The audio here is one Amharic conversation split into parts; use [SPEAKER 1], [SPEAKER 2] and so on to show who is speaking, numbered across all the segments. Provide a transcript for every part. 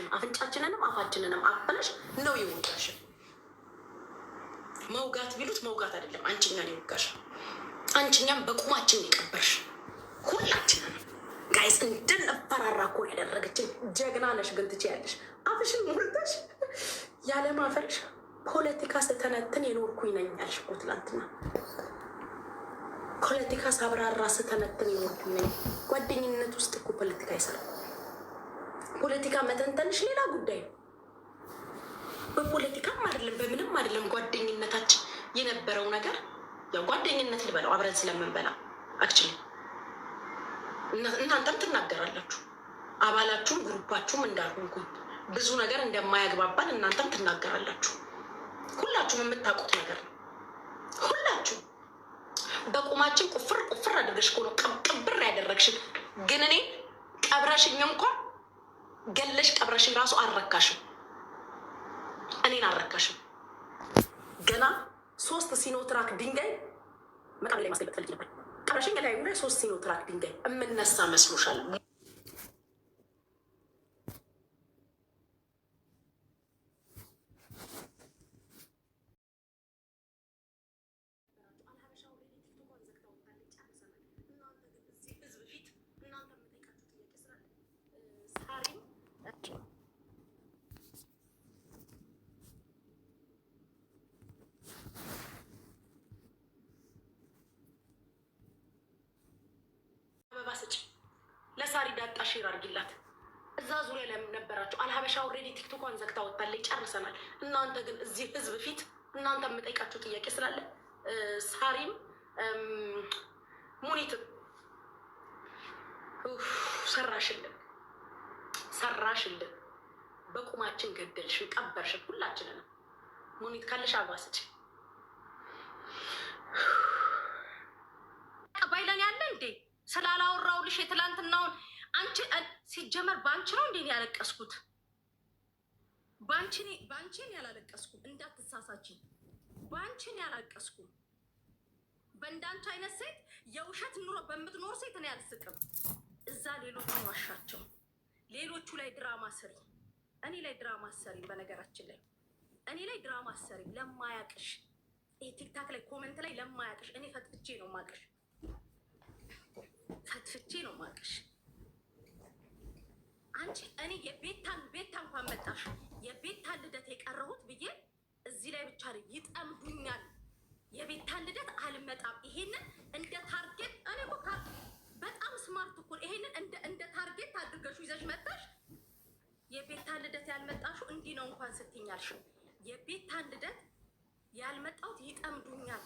[SPEAKER 1] የገደልሽን። አፍንጫችንንም አፋችንንም አፍነሽ ነው የወጋሽን። መውጋት ቢሉት መውጋት አይደለም፣ አንቺኛን የወጋሽ፣ አንቺኛም በቁማችን የቀበርሽ ሁላችንን። Guys፣ እንድንፈራራ እኮ ያደረገችን ጀግና ነሽ። ግን ትችያለሽ። አፍሽን ሞልተሽ ያለማፈርሽ ፖለቲካ ስተነትን የኖርኩኝ ነኝ ያልሽ እኮ ትላንትና። ፖለቲካ ሳብራራ ስተነትን የኖርኩኝ ነኝ። ጓደኝነት ውስጥ እኮ ፖለቲካ አይሰራም። ፖለቲካ መተንተንሽ ሌላ ጉዳይ ነው። በፖለቲካም አይደለም በምንም አይደለም። ጓደኝነታችን የነበረው ነገር ያው ጓደኝነት ልበለው አብረን ስለምንበላ actually እናንተም ትናገራላችሁ። አባላችሁም group ኣችሁም እንዳልሆንኩኝ ብዙ ነገር እንደማያግባባን እናንተም ትናገራላችሁ። ሁላችሁም የምታውቁት ነገር ነው። ሁላችሁም በቁማችን ቁፍር ቁፍር አድርገሽ እኮ ነው ቅብር ያደረግሽን። ግን እኔ ቀብረሽኝ እንኳን ገለሽ ቀብረሽኝ ራሱ አልረካሽም፣ እኔን አልረካሽም። ገና 3 ሲኖትራክ ድንጋይ መቃብር ላይ ማስገበጥ ፈልጊ ነበር። ቀብረሽኝ ላይ 3 ሲኖትራክ ድንጋይ የምነሳ መስሎሻል? አበባ ስጭ ለሳሪ ዳጣ share አድርጊላት። እዛ ዙሪያ ላይ ነበራችሁ። አልሀበሻ already ቲክቶኳን ዘግታ ወጥታለች። ጨርሰናል። እናንተ ግን እዚህ ህዝብ ፊት እናንተ የምጠይቃችሁ ጥያቄ ስላለ ሳሪም ሙኒትም ሰራሽልን ሰራሽልን፣ በቁማችን ገደልሽን፣ ቀበርሽን ሁላችንንም። ሙኒት ካለሽ አበባ ስጭ።
[SPEAKER 2] ባይለን ያለ እንዴ ስላላወራሁልሽ የትላንትናውን አንቺ ሲጀመር ባንቺ ነው እንዴ ያለቀስኩት? ባንቺን ያላለቀስኩም፣ እንዳትሳሳች፣ ባንቺን ያላለቀስኩም። በእንዳንቺ አይነት ሴት የውሸት ኑሮ በምትኖር ሴት እኔ አልስቅም። እዛ ሌሎቹ ዋሻቸው፣ ሌሎቹ ላይ ድራማ ስሪ፣ እኔ ላይ ድራማ ሰሪ። በነገራችን ላይ እኔ ላይ ድራማ ሰሪ። ለማያቅሽ ይሄ ቲክታክ ላይ comment ላይ ለማያቅሽ እኔ ፈትፍቼ ነው ማቅሽ፣ ፈትፍቼ ነው ማቅሽ። አንቺ እኔ የቤታን ቤታ እንኳን መጣሽ የቤታን ልደት የቀረሁት ብዬ እዚህ ላይ ብቻ ይጠምዱኛል። የቤታን ልደት አልመጣም። ይሄንን እንደ target እኔ እኮ በጣም smart እኮ ይሄንን እንደ target አድርገሹ ይዘሽ መጣሽ። የቤታን ልደት ያልመጣሹ እንዲህ ነው እንኳን ስትኛልሽ የቤታን ልደት ያልመጣሁት ይጠምዱኛል፣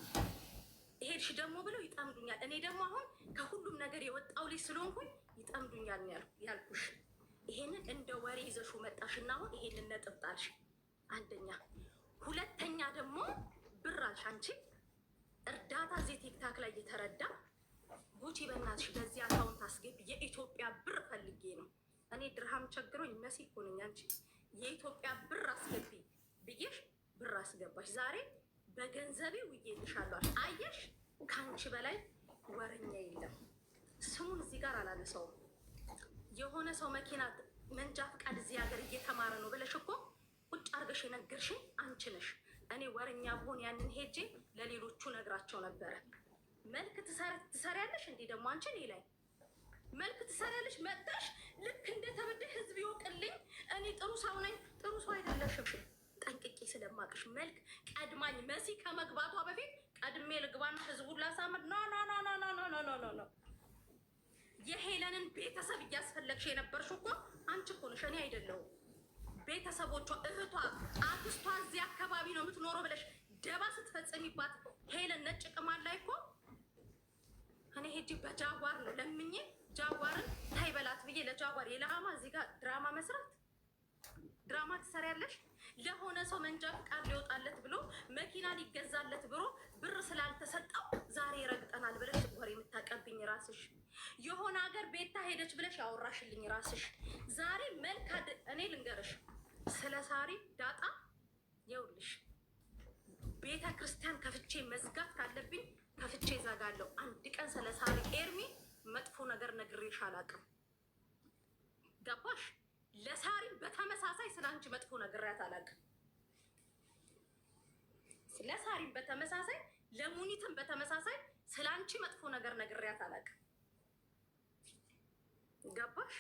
[SPEAKER 2] ሄድሽ ደግሞ ብለው ይጠምዱኛል። እኔ ደግሞ አሁን ከሁሉም ነገር የወጣው ልጅ ስለሆንኩኝ ይጠምዱኛል ያልኩሽ። ይሄንን እንደ ወሬ ይዘሹ መጣሽና አሁን ይሄንን ነጥብ ጣልሽ። አንደኛ። ሁለተኛ ደግሞ ብር አልሽ አንቺ እርዳታ እዚህ ቲክታክ ላይ እየተረዳ ጉቺ በእናትሽ በዚህ account አስገቢ፣ የኢትዮጵያ ብር ፈልጌ ነው እኔ ድርሃም ቸግሮኝ መሲ እኮ ነኝ። አንቺ የኢትዮጵያ ብር አስገቢ ብዬሽ ብር አስገባሽ። ዛሬ በገንዘቤ ውዬልሻለሁ። አየሽ፣ ከአንቺ በላይ ወረኛ የለም። ስሙን እዚህ ጋር አላነሳውም። የሆነ ሰው መኪና መንጃ ፈቃድ እዚህ ሀገር እየተማረ ነው ብለሽ እኮ ቁጭ አድርገሽ የነገርሽኝ አንቺ ነሽ። እኔ ወረኛ ብሆን ያንን ሄጄ ለሌሎቹ ነግራቸው ነበረ። መልክ ትሰሪያለሽ እንዴ ደግሞ አንቺ እኔ ላይ መልክ ትሰሪያለሽ። መጣሽ ልክ እንደተበደይ ህዝብ ይወቅልኝ፣ እኔ ጥሩ ሰው ነኝ። ጥሩ ሰው አይደለሽም፣ ጠንቅቄ ስለማቅሽ መልክ ቀድማኝ መሲ ከመግባቷ በፊት ቀድሜ ልግባና ህዝቡን ላሳምር። No, no, no, no, no, no, no, no, no። የሄለንን ቤተሰብ እያስፈለግሽ የነበርሽ እኮ አንቺ እኮ ነሽ፣ እኔ አይደለሁም። ቤተሰቦቿ፣ እህቷ፣ አክስቷ እዚህ አካባቢ ነው የምትኖረው ብለሽ ደባ ስትፈጽሚባት ሄለን ነጭ ቅማል ላይ እኮ እኔ ሄጄ በጃጓር ነው ለምኜ ጃጓርን ታይ በላት ብዬ ለጃጓር የለሃማ እዚህ ጋር ድራማ መስራት ድራማ ትሰሪያለሽ። ለሆነ ሰው መንጃ ፍቃድ ሊወጣለት ብሎ መኪና ሊገዛለት ብሎ ብር ስላልተሰጠው ዛሬ ረግጠናል ብለሽ ወሬ የምታቀብኝ ራስሽ፣ የሆነ ሀገር ቤታ ሄደች ብለሽ ያወራሽልኝ ራስሽ። ዛሬ መልክ እኔ ልንገርሽ ስለ ሳሪ ዳጣ ይኸውልሽ፣ ቤተ ክርስቲያን ከፍቼ መዝጋት ካለብኝ ከፍቼ ዘጋለሁ። አንድ ቀን ስለ ሳሪ ኤርሚ መጥፎ ነገር ነግሬሽ አላውቅም። ገባሽ? ለሳሪም በታ በተመሳሳይ ስለ አንቺ መጥፎ ነግሬያት አላውቅም። ለሳሪም በተመሳሳይ፣ ለሙኒትም በተመሳሳይ ስለ አንቺ መጥፎ ነገር ነግሬያት አላውቅም። ገባሽ?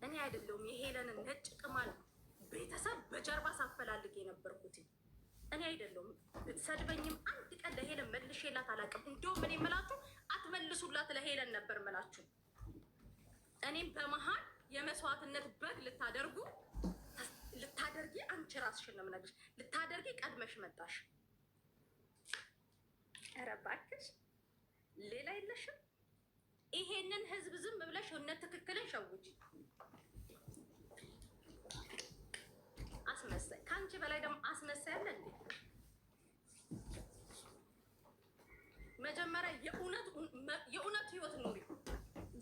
[SPEAKER 2] እኔ አይደለሁም የሄለንን ነጭ ቅማል ቤተሰብ በጀርባ ሳፈላልግ የነበርኩት እኔ አይደለሁም። ብትሰድበኝም አንድ ቀን ለሄለን መልሼላት አላውቅም። እንደውም እኔ የምላችሁ አትመልሱላት ለሄለን ነበር ምላችሁ። እኔም በመሀል የመስዋዕትነት በግ ልታደርጊ አንቺ ራስሽን ነው የምነግርሽ። ልታደርጊ ቀድመሽ መጣሽ። ኧረ እባክሽ ሌላ የለሽም። ይሄንን ህዝብ ዝም ብለሽ እውነት ትክክልን ሸውጂ። አስመሳይ ከአንቺ በላይ ደግሞ አስመሳይ አለ እንዴ? መጀመሪያ የእውነት ህይወት ኑሪ።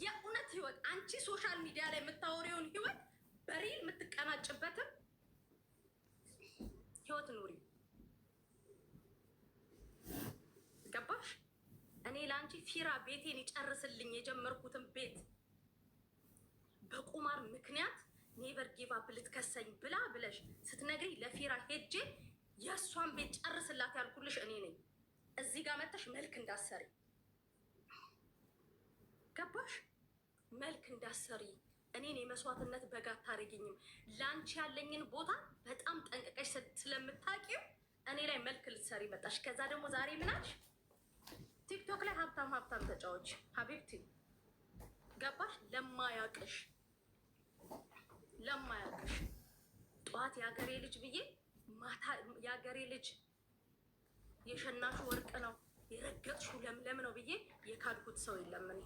[SPEAKER 2] የእውነት ህይወት፣ አንቺ social media ላይ የምታወሪውን ህይወት በ real የምትቀናጭበትም ህይወት ኑሪ። ገባሽ? እኔ ለአንቺ ፊራ ቤቴን ይጨርስልኝ የጀመርኩትን ቤት በቁማር ምክንያት never give up ልትከሰኝ ብላ ብለሽ ስትነግሪ ለፊራ ሄጄ የእሷን ቤት ጨርስላት ያልኩልሽ እኔ ነኝ። እዚህ ጋር መተሽ መልክ እንዳሰሪ፣ ገባሽ? መልክ እንዳሰሪ እኔን የመስዋዕትነት በግ አታደርጊኝም። ለአንቺ ያለኝን ቦታ በጣም ጠንቅቀሽ ስለምታውቂው እኔ ላይ መልክ ልትሰሪ መጣሽ። ከዛ ደግሞ ዛሬ ምናልሽ? ቲክቶክ ላይ ሀብታም ሀብታም ተጫዎች حبيبتي፣ ገባሽ? ለማያውቅሽ ለማያውቅሽ ጠዋት የሀገሬ ልጅ ብዬ ማታ የሀገሬ ልጅ የሸናሹ ወርቅ ነው፣ የረገጥሹ ለምለም ነው ብዬ የካድኩት ሰው የለም እኔ።